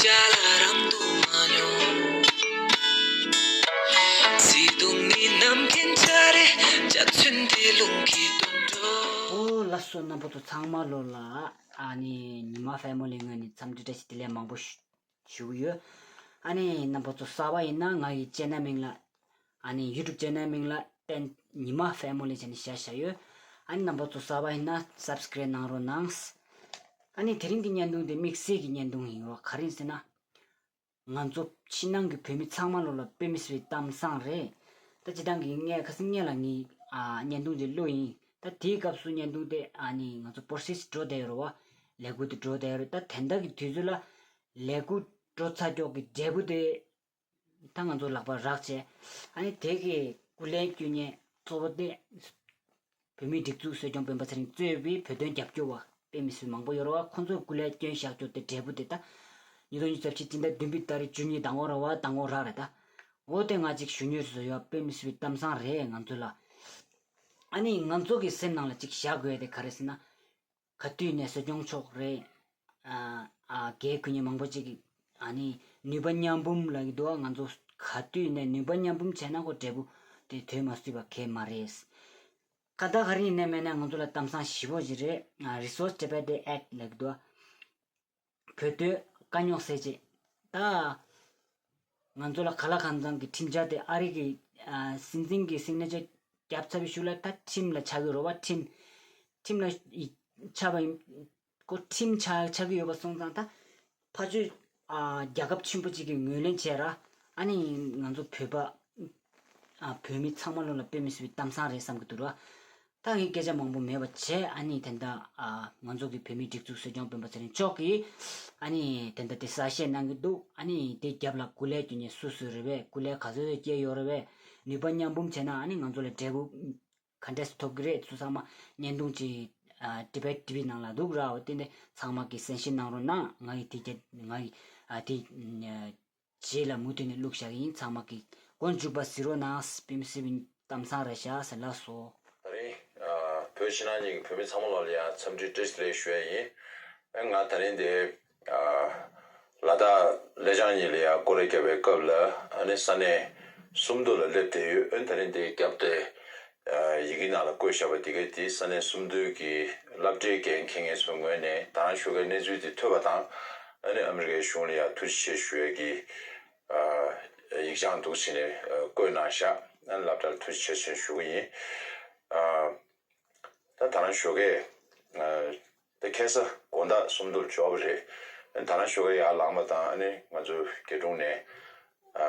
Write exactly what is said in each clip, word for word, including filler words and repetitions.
ཅ་ལག་རང་དུ་མ་ལོ། བརྩེ་དུང་ནི་ནམ་མཁའི་འཇའ་རེ། འཇའ་ཚོན་དེ་རླུང་གིས་བཏོན་འགྲོ། ཨོ་ལགས་སོ། རྣམ་པ་ཚོ་ཚང་མ་ལོ་ལ་ཨ་ནི་ཉི་མ་ཕེ་མོ་ལི་ངོས་ནས་འཚམས་འདྲི་བཀྲ་ཤིས་བདེ་ལེགས་མང་པོ་ཞུ་ཞུ་གི་ཡོད། ཨ་ནི་རྣམ་པ་ཚོ་གསར་པ་ཡིན་ན་ང་ཡི་ཅེ་ནལ་མིང་ལ་ཨ་ནི་ཡུ་ཊུབ་ཅེ་ནལ་མིང་ལ་ཏན་ཉི་མ་ཕེ་མོ་ལི་བྱས་ནས་བཞག་བཞག་ཡོད། ཨ་ནི་རྣམ་པ་ཚོ་གསར་པ་ཡིན་ན་སབ་སི་ཀེ་རེབ་གནང་རོགས་གནང་། ཨ་ནི་དེ་རིང་གི་བརྙན་ཐུང་དེ་དམིགས་བསལ་གྱི་བརྙན་ཐུང་ཡིན་རོགས། ག་རེ་ཡིན་ཟེར་ན། ང་ཚོ་ཕྱི་ནང་གི་བོད་མི་ཚང་མ་ལོ་ལ་དཔེ་མི་སྲིད་པའི་གཏམ་བཟང་རེད། ད་སྤྱིར་བཏང་གི་ངས་ཁ་སང་ངས་ལ་ངའི་ཨ་བརྙན་ཐུང་དེ་བླུགས་ཡིན། ད་དེའི་སྐབས་སུ་བརྙན་ཐུང་དེ་ཨ་ནི་ང་ཚོ་པོ་རོ་སེ་སི་འགྲོ་བསྡད་ཡོད་རེད་བ། ལས་འགུལ་དེ་འགྲོ་བསྡད་ཡོད་རེད། ད་དེ་འདྲ་གི་དུས་ཚོད་ལ་ལས་འགུལ་འགྲོ་ཚར་ཀྱོག་གི་འབྲས་བུ་དེ་ད་ང་ཚོ་ལག་པ་རག་བྱས། ཨ་ནི་དེ་གི་སྐུ་ལས་བསྐྱོན་མཁན་གཙོ་བོ་དེ་བོད་མིའི་སྒྲིག་འཛུགས་གསོ་སྐྱོང་སྤེན་པ་ཚེ་རིང་གཙོས་པའི་བོད་དོན་རྒྱབ་སྐྱོར་བ་དཔེ་མི་སྲིད་མང་པོ་ཡོད་རེད་བ། ཁོང་ཚོས་སྐུ་ལས་བསྐྱོན་བཞག་རྒྱུ་དེ་འབྲས་བུ་དེ་ད་ཉིས་སྟོང་ཉི་ཤུ་རྩ་བཞི་སྤྱི་ཟླ་བདུན་པའི་ཏ་རིག་བཅུ་གཉིས་ཟླ་ངོ་ར་བ་ཟླ་ངོ་རག་རེད་ད། འོ་དེ་ང་ཅིག་ཞུ་སྙིང་བཟོས་ཡོད། དཔེ་མི་སྲིད་པའི་གཏམ་བཟང་རེད་ང་ཚོ་ལ། ཨ་ནི་ང་ཚོ་གི་སེམས་ནང་ལ་ཅིག་བཞག་དགོས་དེ་ག་རེ་ཟེར་ན། ག་དུས་ནས་གསོ་སྐྱོང་ཕྱོགས་རེད། ཨ་ཨ་རྒན་རྒོན་མི་མང་པོ་ཅིག་གིས་ཨ་ནི་ནུས་པ་མཉམ་སྤུངས་ལབ་ཀྱི་འདུག་ང་ཚོ་ག་དུས་ནས་ནུས་པ་མཉམ་སྤུངས་བྱས་ན་ཁོ་འབྲས་བུ་དེ་ཐོན་མ་སྲིད་པ་གས་མ་རེད། ཁ་བརྡ་ག་རེ་ཡིན་ནའི་མེད་ན་ང་ཚོ་ལ་གཏམ་བཟང་ཞེ་པོ་ཅིག་རེད། ཨ་Resource Tibet Act ལབ་ཀྱི་འདུག་བོད་དོན་དཀའ་རྙོག་སེལ་ཆེད་ད། ང་ཚོ་ལ་ག་ལ་གང་འཚམ་གྱི་ཁྲིམས་འཆར་དེ་ཨ་རི་གི་ཨ་སྲིད་འཛིན་གྱི་སིག་ནེ་ཅར་བརྒྱབ་ཚར་བའི་གཞུག་ལ་ད་ཁྲིམས་ལ་ཆགས་ཀྱི་རེད་བ། ཁྲིམས་ཁྲིམས་ལ་ཡི་ཆགས་པ་ཡིན། ཁོ་ཁྲིམས་ཆགས་ཆགས་ཀྱི་ཡོད་པ་སོང་ཙང་ད་ཕར་ཚུར་ཨ་རྒྱལ་ཁབ་ཆེན་པོ་གཅིག་གིས་ངོས་ལེན་བྱས་ར། ཨ་ནི་ང་ཚོ་བོད་པ་ཨ་བོད་མི་ཚང་མ་ལོ་ལ་དཔེ་མི་སྲིད་པའི་གཏམ་བཟང་རེད་བསམ་གྱི་འདུག་ར། ད་ངས་སྐད་ཆ་མང་པོ་མེད་པ་བྱས། ཨ་ནི་དེ་འདྲ་ཨ་ང་ཚོ་གི་བོད་མིའི་སྒྲིག་འཛུགས་གསོ་སྐྱོང་སྤེན་པ་ཚེ་རིང་མཆོག་གིས་ཨ་ནི་དེ་འདྲ་དེ་གསལ་བཤད་གནང་གི་འདུག་ཨ་ནི་དེ་རྒྱབ་ལ་སྐུ་ལས་བསྐྱོན་མཁན་སུ་སུ་རེད་པས། སྐུ་ལས་ག་ཚོད་ཚོད་བསྐྱལ་ཡོད་རེད་པས། ནུས་པ་མཉམ་སྤུངས་བྱས་ན་ཨ་ནི་ང་ཚོ་ལ་འབྲས་བུ་ག་འདྲས་ཐོབ་ཀྱི་རེད། སུ་ཚང་མ་བརྙན་ཐུང་ཅིག་ཨ་Tibet TV ནང་ལ་འདུག་ར། འོ་དེ་འདྲ་ཚང་མ་གིས་གསན་ཤེས་གནང་རོགས་གནང་། ང་ཡི་དེ་རྒྱ་ང་ཡི་ཨ་དེ་རྗེས་ལ་མུ་མཐུད་ནས་བླུགས་བཞག་གི་ཡིན། ཚང་མ་གིས་མགོ་མཇུག་པ་གཟིགས་རོགས་གནང་། དཔེ་མི་སྲིད་པའི་གཏམ་བཟང་རེད་ཤག་ཟེར། ལགས་སོ། ད་རིང་ཨ་བོད་ཕྱི་ནང་གཉིས་ཀྱི་བོད་མི་ཚང་མ་ལོ་ལ་ཡང་འཚམས་འདྲི་བཀྲ་ཤིས་བདེ་ལེགས་ཞུ་ཡ་ཡིན། ཨ་ང་ད་རིང་འདི་ཨ་ལ་དྭགས་ལེ་ཅང་གཉིས་ལ་ཡང་སྐོར་ར་བརྒྱབ་པའི་སྐབས་ལ་ཨ་ནི་ས་གནས་སུམ་མདོ་ལ་སླེབས་བསྡད་ཡོད། ཨ་ད་རིང་འདི་བརྒྱབ་སྟེ་ཨ་ཡི་གེ་ནང་ལ་བཀོད་བཞག་པ་འདི་གའི་དེ་ས་གནས་སུམ་མདོའི་གི་སློབ་གྲྭའི་འགན་འཁྱེར་མཁན་ཚོའི་ངོས་ནས་ད་རང་ཞོགས་ཀའི་གནས་ཚུལ་འདི་ཐོས་པ་དང་། ཨ་ནི་ཨ་མི་རི་ཀའི་གཞུང་ལ་ཡང་ཐུགས་རྗེ་ཆེ་ཞུ་ཡས་ཀྱི་ཨ་ཡིག་བྱང་འདུག་ཟེར་ནས་ཨ་བཀོད་གནང་བཞག་ཨ་ནི་སློབ་གྲྭ་ལ་ཐུགས་རྗེ་ཆེ་ཞུ་གི་ཡིན། ཨ་ད་ད་རང་ཞོགས་ཀས་ཨ་ད་ཁ་སང་དགོང་དག་སུམ་མདོར་འབྱོར་བ་རེད། ཨ་ནི་ད་རང་ཞོགས་ཀས་ཡར་ལངས་པ་དང་ཨ་ནི་ང་ཚོ་རྒྱ་གྲོང་ནས་ཨ་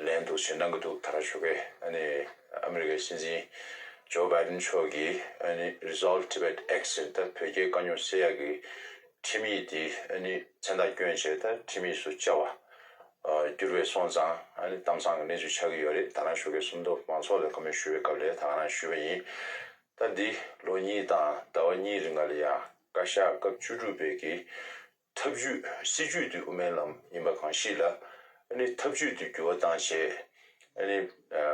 ལན་འདུག་ཟེར་གནང་གི་འདུག་ད་རང་ཞོགས་ཀས་ཨ་ནི་ཨ་མི་རི་ཀའི་སྲིད་འཛིན་ཇོ་བྷའི་ཌེན་མཆོག་གིས་ཨ་ནི་Resolve Tibet Act ཟེར་ད་བོད་རྒྱའི་དཀའ་རྙོག་སེལ་ཡག་གི་ཁྲིམས་ཡིག་འདི་ཨ་ནི་མཚན་རྟགས་བསྐྱོན་བྱས་ད་ཁྲིམས་ཡིག་སུ་བཅའ་བ་ཨ་འགྱུར་བས་སོང་ཙང་ཨ་ནི་གཏམ་བཟང་གི་གནས་ཚུལ་ཆགས་ཀྱི་ཡོད་རེད། ད་རང་ཞོགས་ཀས་སུམ་མདོ་མང་ཚོགས་ལ་བཀའ་མོལ་ཞུ་བའི་སྐབས་ལ་ད་ག་རང་ཞུས་པ་ཡིན། ད་འདི་ལོ་གཉིས་དང་ཟླ་བ་གཉིས་རིང་ལ་ཡང་བཀའ་ཤག་སྐབས་བཅུ་དྲུག་པའི་གི་ཐབས་ཇུས་སྲིད་ཇུས་དེ་དབུ་མའི་ལམ་ཡིན་པ་གང་ཞིག་ལ་ཨ་ནི་ཐབས་ཇུས་དེ་འགྱུར་བ་བཏང་བྱས་ཨ་ནི་ཨ་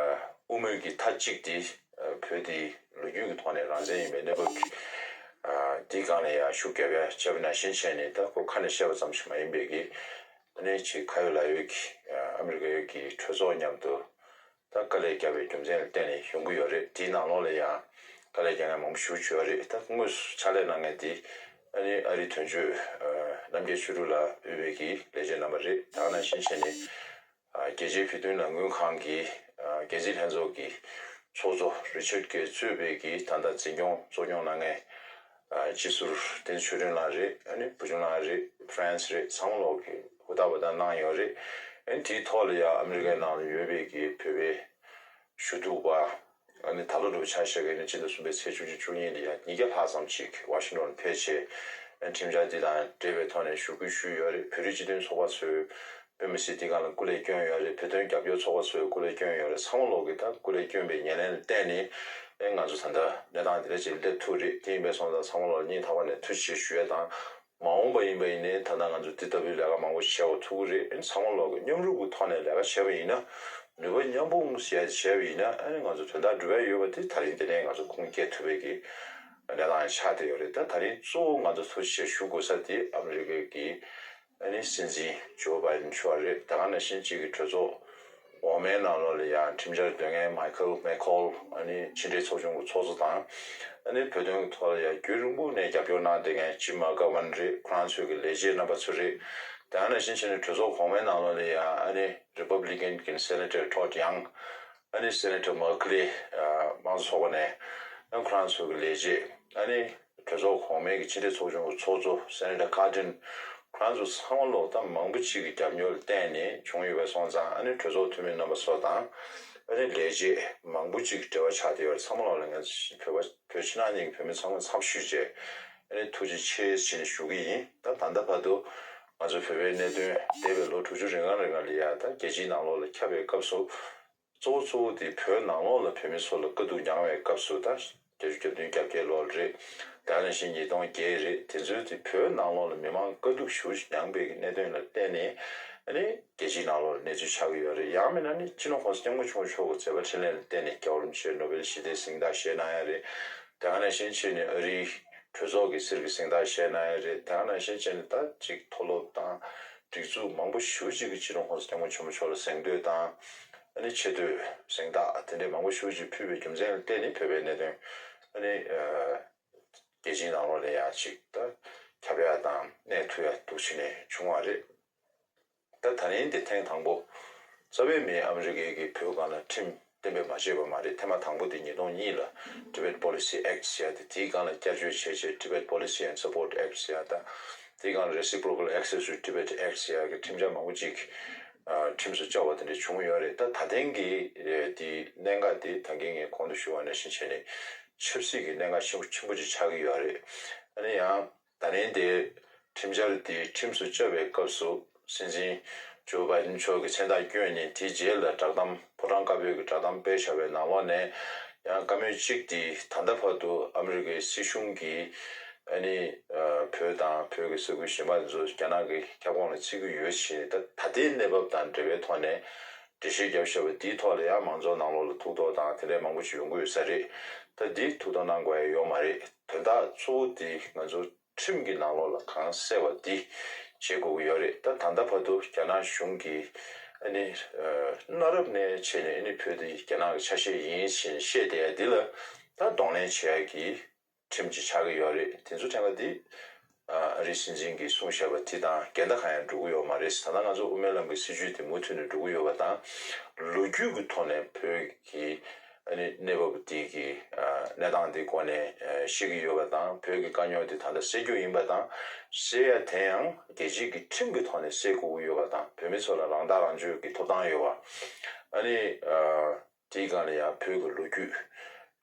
དབུ་མའི་གི་མཐའ་གཅིག་དེ་ཨ་བོད་དེ་ལོ་རྒྱུས་ཀྱི་ཐོག་ནས་རང་བཙན་ཡིན་པའི་གནས་བབ་ཀྱི་ཨ་དེའི་སྒང་ལ་ཡང་ཤུགས་རྒྱབ་ཡ་བྱས་པ་ནང་བཞིན་བྱས་ནས་ད་ཁོ་ཁ་ནས་བཤད་པ་ཙམ་ཞིག་མ་ཡིན་པའི་གི་ཨ་ནི་ཅིག་ཁ་ཡོད་ལག་ཡོད་ཀྱི་ཨ་ཨ་མི་རི་ཀ་ཡོད་ཀྱི་གྲོས་ཚོགས་མཉམ་དུ། ད་དཀའ་ལས་བརྒྱབ་པའི་རྒྱུ་མཚན་ལ་བརྟེན་ནས་ཡོང་གི་ཡོད་རེད། དེའི་ནང་ལོགས་ལ་ཡང་དཀའ་ལས་བརྒྱབ་མཁན་མང་པོ་ཞེ་པོ་ཅིག་ཡོད་རེད། ད་དངོས་སུ་ཕྱག་ལས་གནང་མཁན་དེ་ཨ་ནི་ཨ་རིའི་དོན་གཅོད་ཨ་རྣམ་རྒྱལ་ཆོས་དྲུག་ལགས་དབུས་པའི་གི་ལས་བྱེད་རྣམ་པ་རེད། ད་ག་ནང་བཞིན་བྱས་ནས་ཨ་རྒྱལ་སྤྱིའི་བོད་དོན་ལས་འགུལ་ཁང་གི་ཨ་རྒྱལ་སྲིད་ལྷན་ཚོགས་ཀྱི་ཚོགས་གཙོ་རི་ཆར་གྷེ་གཙོས་པའི་གི་ད་ལྟ་འཛིན་སྐྱོང་གཙོ་སྐྱོང་གནང་མཁན་ཨ་སྤྱི་ཟུར་བསྟན་འཛིན་ཆོས་སྒྲོན་ལགས་རེད། ཨ་ནི་བུ་ཆུང་ལགས་རེད། ཕ་རན་སི་རེད། ཚང་མ་ལོག་གི་ཧུར་ཐག་པ་ད་གནང་ཡོད་རེད། ཨ་ནི་དེའི་ཐོག་ལ་ཡང་ཨ་མི་རི་ཀའི་ནང་ལ་ཡོད་པའི་གི་བོད་པའི་ཞུ་གཏུག་པ་ཨ་ནི་ད་ལོ་འགྲོ་ཆ་ཤས་ཀྱི་ཨ་ནི་སྤྱི་ཟླ་གསུམ་པའི་ཚེས་བཅུ་གཅིག་བཅུ་གཉིས་ལ་ཡང་ཉིས་བརྒྱ་ལྷག་ཙམ་ཞིག་ཝ་ཤིང་ཊོན་ཕེབས་བྱས་ཨ་ནི་ཁྲིམས་འཆར་འདི་དང་འབྲེལ་བའི་ཐོག་ནས་ཞུ་སྐུལ་ཞུས་ཡོད་རེད། བོད་རིགས་སྤྱི་མཐུན་ཚོགས་པ་ཚོས་དཔེ་མི་སྲིད་འདི་སྒང་ལ་སྐུ་ལས་བསྐྱོན་ཡོད་རེད། བོད་དོན་རྒྱབ་སྐྱོར་ཚོགས་པ་ཚོས་སྐུ་ལས་བསྐྱོན་ཡོད་རེད། ཚང་མ་ལོག་གིས་ད་སྐུ་ལས་བསྐྱོན་པའི་ཉེར་ལེན་ལ་བརྟེན་ནས་ཨེ་ང་ཚོ་ད་ལྟ་གནས་སྟངས་འདི་འདྲ་ཅིག་སླེབས་ཐུབ་རེད། དེ་ཡིན་པས་སོང་ཙང་ཚང་མ་ལོག་སྙིང་ཐག་པ་ནས་ཐུགས་རྗེ་ཆེ་ཞུ་ཡས་དང་། མ་འོངས་པ་ཡིན་པ་ཡིན་ནའི་ད་ལྟ་ང་ཚོ་འདི་ལྟ་བུའི་ལས་ཀ་མང་པོ་བྱེད་པ་ཐུབ་ཀྱི་རེད། ཨེ་ཚང་མ་ལོག་གིས་མཉམ་རུབ་ཀྱི་ཐོག་ནས་ལས་ཀ་བྱས་པ་ཡིན་ན་ནུས་པ་མཉམ་སྤུངས་བྱས་བྱས་པ་ཡིན་ན་ཨེ་ང་ཚོ་དོན་དག་འགྲུབ་ཡ་ཡོད་པ་དེ་ད་རིང་འདི་ནས་ང་ཚོ་ཁུངས་སྐྱེལ་ཐུབ་པའི་གི་གནས་སྟངས་ཆགས་བསྡད་ཡོད་རེད། ད་ད་རིང་གཙོ་བོ་ང་ཚོ་ཐུགས་རྗེ་ཆེ་ཞུ་དགོས་ས་དེ་ཨ་མི་རི་ཀའི་གི་ཨ་ ནི་སྲིད་འཛིན་ཇོ་བྷའི་ཌེན་མཆོག་རེད། ད་ག་ནང་བཞིན་གཅིག་གི་གྲོས་ཚོགས་འོག་མའི་ནང་ལོགས་ལ་ཡང་ཁྲིམས་འཆར་འདོན་མཁན་མའི་ཁལ་མེག་ཁོལ། ཨ་ནི་ཕྱི་འབྲེལ་ཚོགས་ཆུང་གི་ཚོགས་གཙོ་དང་། ཨ་ནི་བོད་དོན་གྱི་ཐོག་ལ་ཡང་རྒྱུན་རིང་པོ་ནས་རྒྱབ་སྐྱོར་གནང་བསྡད་མཁན་ཇིམ་མཱ་ཀར་ཝན་རེད། ཁོ་རང་ཚོའི་གི་ལས་བྱེད་རྣམ་པ་ཚོ་རེད། ད་ག་ནང་བཞིན་བྱས་ནས་གྲོས་ཚོགས་གོང་མའི་ནང་ལོགས་ལ་ཡང་ཨ་ནི་རི་པབ་ལི་ཀན་གི་སེ་ནེ་ཊར་ཊོཌ་ཡང་། ཨ་ནི་སེ་ནེ་ཊར་མར་ཁེ་ལི། ཨ་དམངས་གཙོ་ཚོགས་པ་ནས། ཨ་ཁོ་རང་ཚོའི་གི་ལས་བྱེད། ཨ་ནི་གྲོས་ཚོགས་གོང་མའི་གི་ཕྱི་འབྲེལ་ཚོགས་ཆུང་གི་ཚོགས་གཙོ་སེ་ནེ་ཊར་ཀར་ཏིན། ཁོ་རང་ཚོ་ཚང་མ་ལོག་ད་མང་པོ་ཅིག་གི་རྒྱབ་སྐྱོར་ལ་བརྟེན་ནས་བྱུང་ཡོད་པ་སོང་ཙང་། ཨ་ནི་གྲོས་ཚོགས་འཐུས་མི་རྣམ་པ་ཚོ་དང་། ཨ་ནི་ལས་བྱེད་མང་པོ་ཅིག་གི་འབྲེལ་བ་ཆགས་བསྡད་ཡོད་རེད། ཚང་མ་ལོག་ལ་ངས་བོད་པ་བོད་ཕྱི་ནང་གཉིས་ཀྱི་བོད་མི་ཚང་མ་འཚམས་ཞུས་བྱས། ཨ་ནི་ཐུགས་རྗེ་ཆེ་ཞེས་ཞུ་གི་ཡིན། ད་ད་ལྟ་བར་དུ་ང་ཚོ་བོད་པའི་གནད་དོན་འདས་པའི་ལོ་དྲུག་ཅུ་རེ་ལྔ་རིང་ལ་ཡ་ད་རྒྱལ་སྤྱིའི་ནང་ལོགས་ལ་ཁྱབ་པའི་སྐབས་སུ། གཙོ་བོ་གཙོ་བོ་དེ་བོད་ནང་ལོགས་ལ་བོད་མི་ཚོ་ལ་དཀའ་སྡུག་མྱངས་པའི་སྐབས་སུ། ད་བརྒྱད་ཅུ་གྱ་བདུན་གྱ་བརྒྱད་ལོ་རེད། ད་ནང་བཞིན་ཉིས་སྟོང་བརྒྱད་རེད། དེ་ཚོའི་དེ་བོད་ནང་ལོགས་ལ་མི་མང་དཀའ་སྡུག་ཞེ་པོ་ཅིག་མྱངས་པའི་གནད་དོན་ལ་བརྟེན་ནས། ཨ་ནི་རྒྱལ་སྤྱིའི་ནང་ལོགས་ལ་གནས་ཚུལ་ཆགས་ཀྱི་ཡོད་རེད། ཡང་མིན་ན་ནི་སྤྱི་ནོར་༸གོང་ས་༸སྐྱབས་མགོན་ཆེན་པོ་མཆོག་གི་མཛད་པ་འཕྲིན་ལས་ལ་བརྟེན་ནས་རྒྱལ་བ་རིན་པོ་ཆེས་ནོ་བེལ་ཞི་བདེའི་གཟེངས་རྟགས་བཞེས་གནང་ཡ་རེད། དེ་ག་ནང་བཞིན་བྱས་ནས་ཨ་རིའི་གྲོས་ཚོགས་ཀྱི་གསེར་གྱི་གཟེངས་རྟགས་བཞེས་གནང་ཡ་རེད། དེ་ག་ནང་བཞིན་བྱས་ནས་ད་ཅིག་མཐོ་སློབ་དང་སྒྲིག་འཛུགས་མང་པོ་ཞེ་པོ་ཅིག་གིས་སྤྱི་ནོར་༸གོང་ས་༸སྐྱབས་མགོན་ཆེན་པོ་མཆོག་ལ་གཟེངས་བསྟོད་དང་། ཨ་ནི་ཆེ་བསྟོད་གཟེངས་རྟགས་དེ་འདྲའི་མང་པོ་ཞེ་པོ་ཅིག་ཕུལ་བའི་རྒྱུ་མཚན་ལ་བརྟེན་ནས་བོད་པའི་གནད་དོན། ཨ་ནི་ཨ་རྒྱལ་སྤྱིའི་ནང་ལོགས་ལ་ཡ་ཅིག་ད་ཁྱབ་ཡ་དང་གནས་ཐུབ་ཡ་འདུག་བྱས་ནས་བྱུང་བ་རེད། ད་ད་རིང་འདི་ཐེངས་དང་པོ། རྩ་བའི་མིང་ཨ་མི་རི་ཀའི་གི་བོད་སྒང་ལ་ཁྲིམས་གཏན་འབེབས་མ་བྱས་པ་མ་རེད། ཐེངས་མ་དང་པོ་དེ་ཉིས་སྟོང་གཉིས་ལ་Tibet Policy Act ཟེར་ཡ་དེ། དེའི་སྒང་ལ་བསྐྱར་བཅོས་བྱས་བྱས་Tibet Policy and Support Act ཟེར་ཡ་དང་། དེའི་སྒང་ལ་Reciprocal Access to Tibet Act ཟེར་ཡ་གི་ཁྲིམས་འཆར་མང་པོ་ཅིག་ཨ་ཁྲིམས་སུ་བཅའ་བ་དེ་འདྲ་བྱུང་ཡོད་རེད། ད་ད་ཐེངས་ཀྱི་ཨེ་དེའི་གནད་འགག་དེ་ད་གིན་ངས་གོང་དུ་ཞུས་པ་ནང་བཞིན་བྱས་ནས་ཆབ་སྲིད་ཀྱི་གནད་འགག་ཆེན་པོ་ཆེན་པོ་ཅིག་ཆགས་ཀྱི་ཡོད་རེད། ཨ་ནི་ཡང་། ད་ལན་དེ་ཁྲིམས་འཆར་དེ་ཁྲིམས་སུ་བཅའ་བའི་སྐབས་སུ། སྲིད་འཛིན་ཇོ་བྷའི་ཌེན་མཆོག་གིས་མཚན་རྟགས་བསྐྱོན་ནས། དེའི་རྗེས་ལ་བསྒྲགས་གཏམ་ཕོ་བྲང་དཀར་པོའི་གི་བསྒྲགས་གཏམ་སྤེལ་བཞག་པའི་ནང་ལོགས་ནས་ཡང་བཀའ་མོལ་གཅིག་དེ། ད་ལྟ་བར་དུ་ཨ་མི་རི་ཀའི་སྲིད་གཞུང་གིས་ཨ་ནི་ཨ་བོད་དང་བོད་ཀྱི་ས་ཁུལ་གཞན་པ་དེ་ཚོ་རྒྱ་ནག་གི་ཁྱབ་ཁོངས་ལ་བརྩི་གི་ཡོད་ཟེར་ནས། ད་ད་ལྟའི་གནས་བབ་དང་འབྲེལ་བའི་ཐོག་ནས་འགྲེལ་བཤད་བརྒྱབ་བཞག་པ་དེའི་ཐོག་ལ་ཡང་མང་ཚོགས་ནང་ལོགས་ལ་ཐུགས་དོགས་དང་དེ་འདྲའི་མང་པོ་ཞིག་ཡོང་གི་ཡོད་ས་རེད། ད་འདི་ཐུགས་དོགས་གནང་དགོས་ཡ་ཡོད་མ་རེད། དོན་དག་གཙོ་བོ་དེ་ང་ཚོ་ཁྲིམས་ཀྱི་ནང་ལོགས་ལ་གང་གསལ་བ་འདི་བྱེད་དགོས་ཀྱི་ཡོད་རེད། ད་ད་ལྟ་བར་དུ་རྒྱ་ནག་གཞུང་གིས་ཨ་ནི་ཨ་གནའ་རབས་ནས་བྱས་ནས་ཨ་ནི་བོད་འདི་རྒྱ་ནག་གི་ཆ་ཤས་ཡིན་ཞེས་བཤད་བསྡད་ཡ་འདི་ལ་ད་གདོང་ལེན་བྱེད་ཡ་གི་ཁྲིམས་ཅིག་ཆགས་ཀྱི་ཡོད་རེད། དེ་ཚོ་ཐད་ཀ་འདི་ཨ་རིའི་སྲིད་འཛིན་གྱིས་གསུངས་བཞག་པ་དེ་དང་འགལ་ཟླ་གང་ཡང་འགྲོ་གི་ཡོད་མ་རེད། ད་ལྟ་ང་ཚོ་དབུ་མའི་ལམ་གྱི་སྲིད་བྱུས་དེ་མུ་མཐུད་ནས་འགྲོ་གི་ཡོད་པ་དང་། ལོ་རྒྱུས་ཀྱི་ཐོག་ནས་བོད་ཀྱི་ཨ་ནི་གནས་བབ་འདི་གི་ཨ་གནས་སྟངས་འདི་སྐོར་ནས་ཨ་ཤེས་ཀྱི་ཡོད་པ་དང་། བོད་ཀྱི་དཀའ་རྙོག་འདི་ད་ལྟ་སེལ་རྒྱུ་ཡིན་པ་དང་། སེལ་ཡ་དེ་ཡང་རྒྱལ་སྤྱིའི་གི་ཁྲིམས་ཀྱི་ཐོག་ནས་སེལ་དགོས་ཀྱི་ཡོད་པ་དང་། བོད་མི་ཚོ་ལ་རང་ཐག་རང་གཅོད་ཀྱི་ཐོབ་ཐང་ཡོད་པ། ཨ་ནི་ཨ་དེའི་སྒང་ལ་ཡང་བོད་ཀྱི་ལོ་རྒྱུས།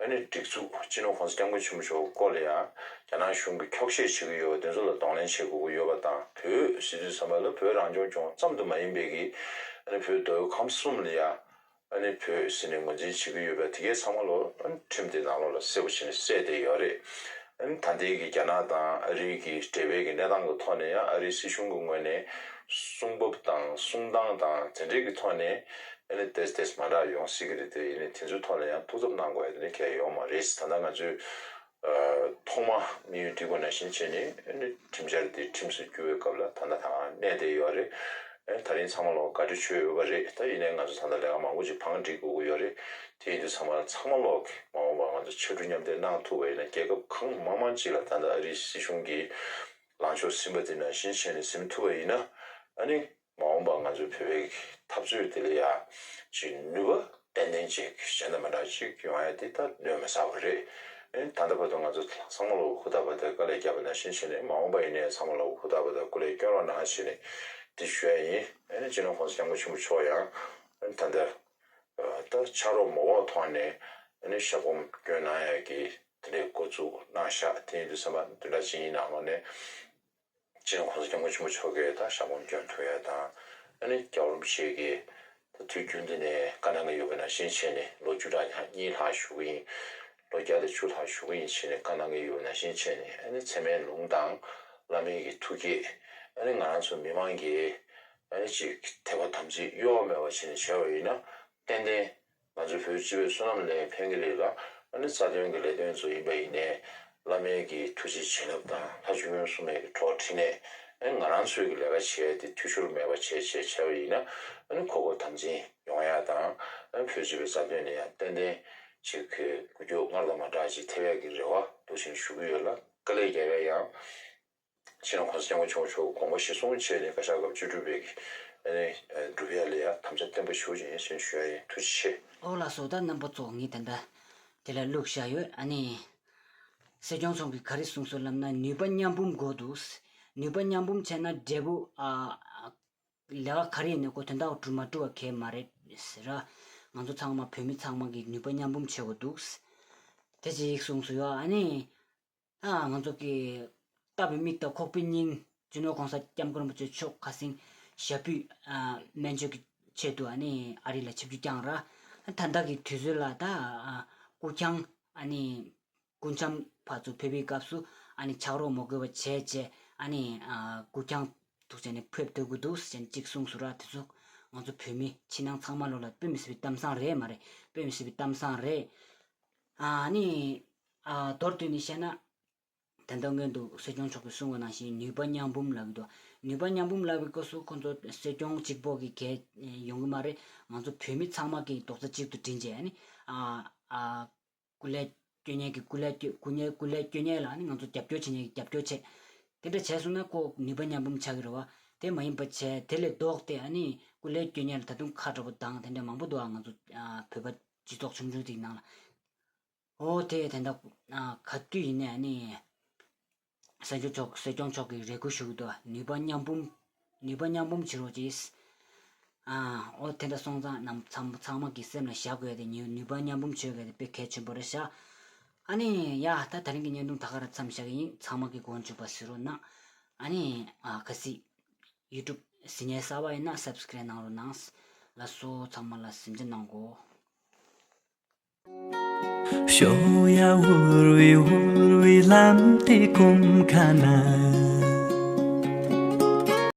ཨ་ནི་སྒྲིག་འཛུགས། སྤྱི་ནོར་༸གོང་ས་༸སྐྱབས་མགོན་ཆེན་པོ་མཆོག་སྐོར་ལ་ཡང་རྒྱ་ནག་གཞུང་གིས་འཁྱོག་བཤད་བྱེད་ཀྱི་ཡོད་པ་དེ་ཚོ་ལ་གདོང་ལེན་བྱེད་དགོས་ཀྱི་ཡོད་པ་དང་། བོད་ཟེར་དུས་ཙམ་པ་ལ་བོད་རང་སྐྱོང་ལྗོངས་ཙམ་དུ་མ་ཡིན་པའི་གི་ཨ་ནི་བོད་མདོ་དབུས་ཁམས་གསུམ་ལ་ཡང་ཨ་ནི་བོད་ཟེར་ནས་ངོས་འཛིན་བྱེད་ཀྱི་ཡོད་པ་དེ་གའི་ཚང་མ་ལོ་ཨ་ནི་ཁྲིམས་དེ་ནང་ལོགས་ལ་གསལ་པོ་བྱས་ནས་གསལ་བསྡད་ཡོད་རེད། ཨ་ནི་ད་ལྟའི་གི་རྒྱ་ནག་དང་ཨ་རིའི་གི་འབྲེལ་བའི་གི་གནས་སྟངས་ཀྱི་ཐོག་ནས་ཡང་ཨ་རིའི་སྲིད་གཞུང་གི་ངོས་ནས་གསུང་བབ་དང་གསུང་སྟངས་དང་དེ་འདྲའི་གི་ཐོག་ནས་ཨ་ནི་ཏོག་ཙམ་ཏོག་ཙམ་མ་འདྲ་ཡོང་སྲིད་ཀྱི་རེད། དེ་ཡིན་ནའི་དེ་ཚོའི་ཐོག་ལ་ཡང་ཐུགས་འཚབ་གནང་དགོས་ཡ་དེ་ནི་གལ་ཡོད་མ་རེད། ད་ལྟ་ང་ཚོས་ཨ་ཐོག་མ་དམིགས་ཡུལ་འགྲིག་པ་ནང་བཞིན་བྱས་ནས་ཨ་ནི་ཁྲིམས་འཆར་འདི་ཁྲིམས་སུ་བསྒྱུར་བའི་སྐབས་ལ་ད་ལྟ་ད་གནས་བསྡད་ཡོད་རེད། ཨ་ནི་ད་རིང་ཚང་མ་ལོག་དགའ་སྤྲོ་བྱོས་ཡོད་པ་རེད། ད་ཡིན་ནའི་ང་ཚོ་ད་ལྟ་ལས་ཀ་མང་པོ་ཅིག་བང་སྒྲིག་དགོས་ཀྱི་ཡོད་རེད། དེ་ཡིན་དུས་ཚང་མ་ཚང་མ་ལོག་མ་འོངས་པར་ང་ཚོ་ཕྱར་གྲུ་མཉམ་འདེགས་གནང་ཐུབ་པ་ཡིན་ན། རྒྱལ་ཁབ་གང་མང་མང་ཅིག་ལ་ད་ལྟ་ཨ་རིའི་སྲིད་གཞུང་གིས་ལངས་ཕྱོགས་ཟིན་པ་དེ་ནང་བཞིན་བྱས་ནས་ཟིན་ཐུབ་པ་ཡིན་ན། ཨ་ནི་མ་འོངས་པར་ང་ཚོའི་བོད་པའི་འཐབ་རྩོད་དེ་ལ་ཡ་ཅིག་ནུས་པ་ཏན་ཏན་ཅིག་གཞན་དང་མི་འདྲ་ཅིག་ཡོང་ཡ་དེ་ད་གནོད་མི་ཟ་བ་རེད། ཨ་ནི་ད་ལྟ་བར་དུ་ང་ཚོ་ཚང་མ་ལོག་ཧུར་ཐག་པ་དང་དཀའ་ལས་བརྒྱབ་པ་ནང་བཞིན་བྱས་ནས། མ་འོངས་པ་ཡིན་ནའི་ཚང་མ་ལོག་ཧུར་ཐག་པ་དང་སྐུ་ལས་བསྐྱོན་རོགས་གནང་བྱས་ནས་དེ་ཞུ་ཡ་ཡིན། ཨ་ནི་སྤྱི་ནོར་༸གོང་ས་༸སྐྱབས་མགོན་ཆེན་པོ་མཆོག་ཡང་ཨ་ནི་ད་ལྟ་ད་ཕྱག་རོགས་མ་འོག་ཐོག་ནས་ཨ་ནི་ཞབས་གོམ་སྐྱོན་གནང་ཡ་གི་དེ་འདྲའི་འགོ་བཙུགས་གནང་ཤག་དེ་ཡིན་དུས་ཙམ་པ་བདུན་ཕྲག་གཅིག་གཉིས་ནང་ལོགས་ནས་སྤྱི་ནོར་༸གོང་ས་༸སྐྱབས་མགོན་ཆེན་པོ་མཆོག་གིས་ད་ཞབས་གོམ་སྐྱོན་ཐུབ་ཡ་དང་། ཨ་ནི་༸སྐྱབས་རིན་པོ་ཆེ་གིས་ད་དུས་རྒྱུན་དུ་ནས་བཀའ་གནང་གི་ཡོད་པ་ནང་བཞིན་བྱས་ནས། ལོ་བཅུ་ཕྲག་ཉི་ཤུ་ལྷག་བཞུགས་ཀྱི་ཡིན། ལོ་བརྒྱ་དང་བཅུ་ལྷག་བཞུགས་ཀྱི་ཡིན་བྱས་ནས་བཀའ་གནང་གི་ཡོད་པ་ནང་བཞིན་བྱས་ནས། ཨ་ནི་ཚད་མའི་ལུང་དང་བླ་མའི་གི་ཐུགས་བསྐྱེད། ཨ་ནི་ང་རང་ཚོ་མི་མང་གིས་ཨ་ནི་ཅིག་དད་པ་དམ་ཚིག་གཡོ་བ་མེད་པ་བྱས་ནས་བྱས་པ་ཡིན་ན། ཏན་ཏན་ང་ཚོའི་བོད་སྤྱི་པའི་བསོད་ནམས་ལ་ཕན་གྱི་རེད་ལ། ཨ་ནི་རྩ་དོན་གྱི་ལས་དོན་ཚོ་ཡིན་པ་ཡིན་ནའི། བླ་མའི་གི་ཐུགས་རྗེ་བྱིན་རླབས་དང་། ལྷ་བཅུ་སྐྱོང་སྲུང་མའི་གི་གྲོགས་འཕྲིན་ལས། ཨ་ང་རང་ཚོའི་གི་ལས་ཀ་བྱས་ཏེ་འཐུས་ཤོར་མེད་པ་བྱས་བྱས་བྱས་པ་ཡིན་ན། ཨ་ནི་གོ་སྐབས་དམ་འཛིན་ཡོང་ཡ་དང་། ཨ་བོད་སྤྱི་པའི་རྩ་དོན་ལ་ཡང་ཏན་ཏན་ཅིག་གི་འགུལ་སྐྱོད་སྔར་དང་མ་འདྲ་ཅིག་ཐེབས་ཡ་གི་རེ་བ་འདུག་ཟེར་ཞུ་གི་ཡོད་ལ། དཀའ་ལས་རྒྱབ་ཡ་ཡང་། སྤྱི་ནོར་༸གོང་ས་༸སྐྱབས་མགོན་ཆེན་པོ་མཆོག་དགོངས་པ་གཞིར་བཟུང་བྱས་ནས་བཀའ་ཤག་སྐབས་བཅུ་དྲུག་པའི་གི་ཨ་ནི་སྒྲུབ་ཡ་ལ་ཡ་དམ་བཅའ་བརྟན་པོ་ཞུ་བྱེད་ཡིན་ཟེར་ཞུ་ཡ་ཡིན། ཐུགས་རྗེ་ཆེ། ཨོ་ལགས་སོ། ད་རྣམ་པ་ཚོ་ངས་ད་ལྟ་དེ་ལ་བླུགས་བཞག་ཡོད། ཨ་ནི་སྲིད་སྐྱོང་མཆོག་གིས་ག་རེ་གསུངས་སོང་ལབ་ན། ནུས་པ་མཉམ་སྤུངས་དགོས་འདུག་ནུས་པ་མཉམ་སྤུངས་བྱས་ན་འབྲས་བུ་ཨ་ལས་ཀ་ག་རེ་ཡིན་ནའི་ཁོ་དོན་དག་གྲུབ་མ་གྲུབ་པ་གལ་མ་རེད་ཟེར་ར། ང་ཚོ་ཚང་མ་བོད་མི་ཚང་མ་གིས་ནུས་པ་མཉམ་སྤུངས་བྱེད་དགོས་འདུག་དེ་ཅིག་གསུངས་སོང་ཡོད། ཨ་ནི། ཨ་ང་ཚོ་གི་ལྟ་བའི་མིག་དང་ཁོག་པའི་སྙིང་། སྤྱི་ནོར་༸གོང་ས་༸སྐྱབས་མགོན་རིན་པོ་ཆེ་མཆོག་ཁ་སང་ཞབས་པུས་ཨ་སྨན་བཅོས་ཀྱི་ཆེད་དུ་ཨ་ནི་ཨ་རི་ལ་ཆིབས་བསྒྱུར་བསྐྱངས་ར། ད་ལྟ་གི་དུས་ཚོད་ལ་ད་ཨ་སྐུ་རྐྱང་ཨ་ནི་སྐུ་འཆམ་ཕར་ཚུར་ཕེབས་པའི་སྐབས་སུ་ཨ་ནི་ཕྱག་རོགས་མ་དགོས་པ་བྱས་བྱས། ཨ་ནི་ཨ་སྐུ་རྐྱང་འདུག་བྱས་ནས་ཕེབས་སྡོད་དགོས་འདུག་ཟེར་ཅིག་གསུངས་སོང་ར། དེ་ཚོ་ང་ཚོ་བོད་མི་ཕྱི་ནང་ཚང་མ་ལོ་ལ་དཔེ་མི་སྲིད་པའི་གཏམ་བཟང་རེད་མ་རེད། དཔེ་མི་སྲིད་པའི་གཏམ་བཟང་རེད། ཨ་ནི། ཨ་མདོར་བསྡུས་ནས་བཤད་ན། ད་ལྟ་སྔོན་དུ་སྲིད་སྐྱོང་མཆོག་གིས་གསུངས་པ་ནང་བཞིན་ནུས་པ་མཉམ་སྤུངས་ལབ་ཀྱི་འདུག་ནུས་པ་མཉམ་སྤུངས་ལབ་པའི་སྐབས་སུ་ཁོང་ཚོ་སྲིད་སྐྱོང་གཅིག་པོ་གི་གལ་ཡོང་གི་མ་རེད། ང་ཚོ་བོད་མི་ཚང་མ་གིས་རྡོག་རྩ་གཅིག་ཏུ་སྒྲིལ་བྱས། ཨ་ནི་ཨ་ཨ་སྐུ་ལས་སྐྱོན་མཁན་གྱིས་སྐུ་ལས་སྐྱོན། སྐུ་ཉེ་སྐུ་ལས་སྐྱོན་མཁན་ལ་ཨ་ནི་ང་ཚོ་རྒྱབ་སྐྱོར་བྱེད་མཁན་གྱིས་རྒྱབ་སྐྱོར་བྱེད། དེ་འདྲ་བྱས་སོང་ན་ཁོ་ནུས་པ་མཉམ་སྤུངས་ཆགས་ཀྱི་རེད་བ། དེ་མ་ཡིན་པ་བྱས། དེ་ལས་ལྡོག་སྟེ་ཨ་ནི་སྐུ་ལས་སྐྱོན་མཁན་ལ་ད་དུང་ཁ་དྲག་པོ་དང་དེ་འདྲ་མང་པོ་འདུག་ཨ་ང་ཚོ་ཨ་བོད་པ་སྤྱི་ཚོགས་ཆུང་ཆུང་དེའི་ནང་ལ། ཨོ་དེ་དེ་འདྲ་ཨ་ག་དུས་ཡིན་ནའི་ཨ་ནི་སྲིད་སྐྱོང་མཆོག་སྲིད་སྐྱོང་མཆོག་གིས་རེ་སྐུལ་ཞུ་གི་འདུག་ནུས་པ་མཉམ་སྤུངས། ནུས་པ་མཉམ་སྤུངས་བྱེད་རོགས་གྱིས། ཨ་ཨོ་དེ་འདྲ་སོང་ཙང་རྣམ་ཚང་ཚང་མ་གི་སེམས་ལ་བཞག་དགོས་ཏེ། ནུས་ནུས་པ་མཉམ་སྤུངས་བྱེད་དགོས་ཏེ་དཔེ་གལ་ཆེན་པོ་རེད་ཤག་ཨ་ནི་ཡ་ད་ད་རིང་གི་བརྙན་ཐུང་ད་ག་རང་མཚམས་བཞག་གི་ཡིན། ཚང་མ་གི་མགོ་མཇུག་པ་གཟིགས་རོགས་གནང་། ཨ་ནི་ཨ་གལ་སྲིད་ཡུ་ཊུབ་གཟིགས་མཁན་གསར་པ་ཡིན་ན་སབ་སི་ཀ་རེབ་གནང་རོགས་གནང་། ལགས་སོ། ཚང་མ་ལ་གཟིམ་འཇག་གནང་གོ།